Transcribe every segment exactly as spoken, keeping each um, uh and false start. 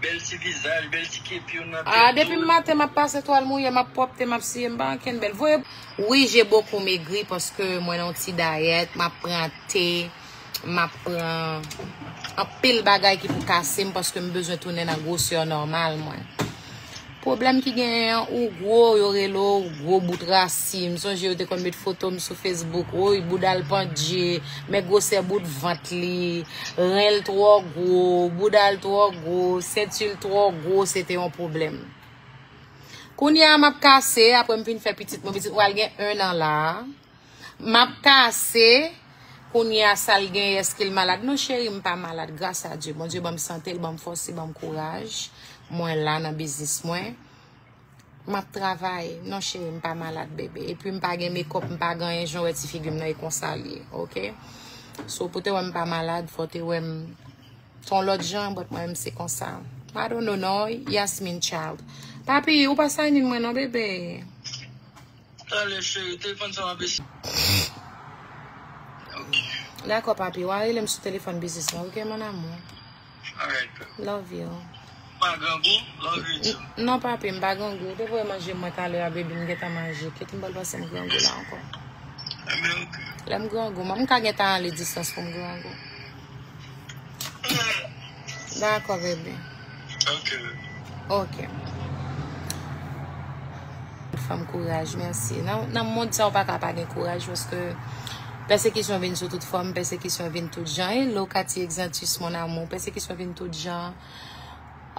Bèl ti vizaj, bèl ti kepi w nan tèt. Ah, depi maten m ap pase twal mouye, m ap pwòpte, m ap siye, m pa ankenn bèl. Voye. Oui, j'ai beaucoup maigri paske mwen nan yon ti dayèt, m ap pran te, m ap pran anpil bagay ki pou kase m paske m bezwen tounen nan gwosè nòmal mwen. Pwoblèm ki genyen an, ou gwo, yo rele w gwo bout rasi. M sonje yo te konn met foto m sou Facebook. Woy, bouda l pandje, men gwosè bout vant li, ren l twò gwo, bouda l twò gwo, senti l twò gwo, se te yon pwoblèm. Kounye a m ap kase, apre m fin fè pitit mwen, pitit mwen pral gen en an la. M ap kase, kounye a sa l genyen, èske l malad? Non, cheri, m pa malad, gras a Dye. Bondye ban m sante, l ban m fòs, li ban m kouraj. Mwen la nan biznis mwen. M ap travay. Non, cheri, m pa malad, bebe. Epi m pa gen makeup, m pa gen anyen, jan w wè ti figi m nan, e konsa l ye, oke? So, pou te wè m pa malad, fò te wè m t on lòt jan, but mwen menm se konsa. I don't know, non, Yasmine Child. Papi, ou pa sign in mwen non, bebe. Talè, cheri, telefòn sa m ap eseye. Ok. Dakò, papi, w a rele m sou telefòn biznis mwen, oke, mon amour? Alright, baby. Love you. Pa grangou, love you too. N-, non, papi, m pa grangou. Ou te voye manje mwen talè a, baby, m gentan manje. Kite m pral pase m grangou la ankò. Ebyen, ok. Lè m grangou, mwen, m ka gentan ale distans pou m grangou. Dakò, bebe. Ok, bebe. Ok. Fanm kouraj, mèsi. Nan, nan mond sa, ou pa ka pa gen kouraj, paske pèsekisyon vin sou tout fòm, pèsekisyon vin tout jan. Hello, Cathy Exantus, mon amour. Pèsekisyon vin tout jan.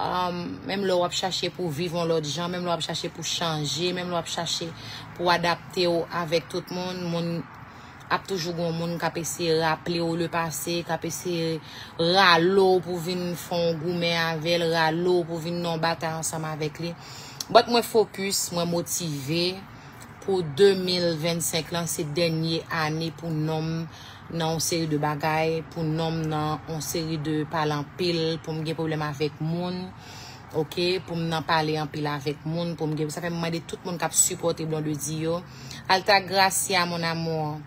Um, menm lè w ap chache pou viv yon lòt jan, menm lè w ap chache pou chanje, menm lè w ap chache pou adapte w avèk tout moun, moun ap toujou gon moun k ap eseye raple w le pase, k ap eseye rale w pou vin fè w goumen avè l, rale w pou vin nan yon batay ansanm avèk li. But mwen fokis, mwen motive pou de mil vennsenk lan, se dènye ane pou non m nan yon seri de bagay, pou non m nan yon seri de pale anpil, pou m gen pwoblèm avèk moun, oke, pou m nan pale anpil avèk moun, pou m gen, sa fè m mande tout moun k ap sipòte Blondedy yo. Altagracia, mon amour.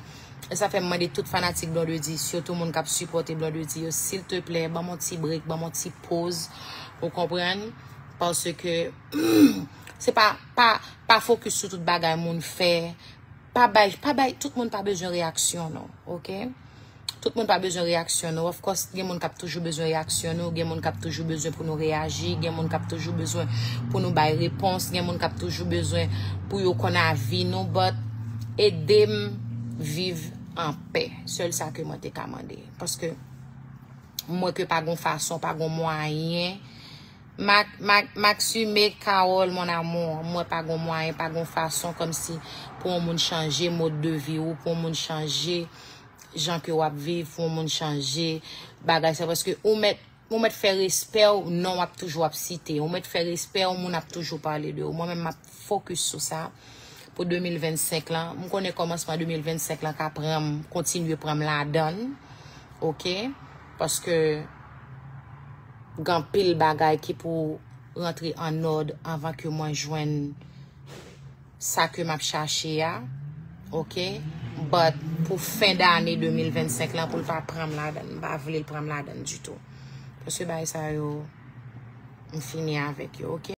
E sa fè m mande tout fanatik Blondedy, sitou moun k ap sipòte Blondedy yo, silteplè, ban m yon ti break, ban m yon ti poz, ou konprann? Paske, se pa, pa, pa fokis sou tout bagay moun fè. Pa bay, pa bay, tout moun pa bezwen reyaksyon nou, oke? Tout moun pa bezwen reyaksyon nou. Of course, gen moun k ap toujou bezwen reyaksyon nou, gen moun k ap toujou bezwen pou nou reyaji, gen moun k ap toujou bezwen pou nou bay repons, gen moun k ap toujou bezwen pou yo konn avi nou, but ede m viv an pè. Sèl sa ke mwen te ka mande. Paske m wè ke pa gon fason, pa gon mwayen. Mak-, Mak-, Maxime Carole, mon amour, m wè pa gon mwayen, pa gon fason, kòmsi pou yon moun chanje mode de vie ou, pou yon moun chanje jan ke w ap viv, pou yon moun chanje bagay sa, paske ou mèt, ou mèt fè respè w, non w ap toujou ap site, ou mèt fè respè w, moun ap toujou pale de ou. Mwen menm, m ap fokis sou sa pou de mil vennsenk lan. M konnen kòmansman de mil vennsenk lan ka pran m, kontinye pran m ladan l, oke? Paske gen anpil bagay ki pou rantre an òd anvan ke mwen jwenn sa ke m ap chache a, oke? But pou fen dane de mil vennsenk lan, pou l pa pran m ladan l, m pa vle l pran m ladan l ditou. Paske bagay sa yo, m fini avèk yo, oke?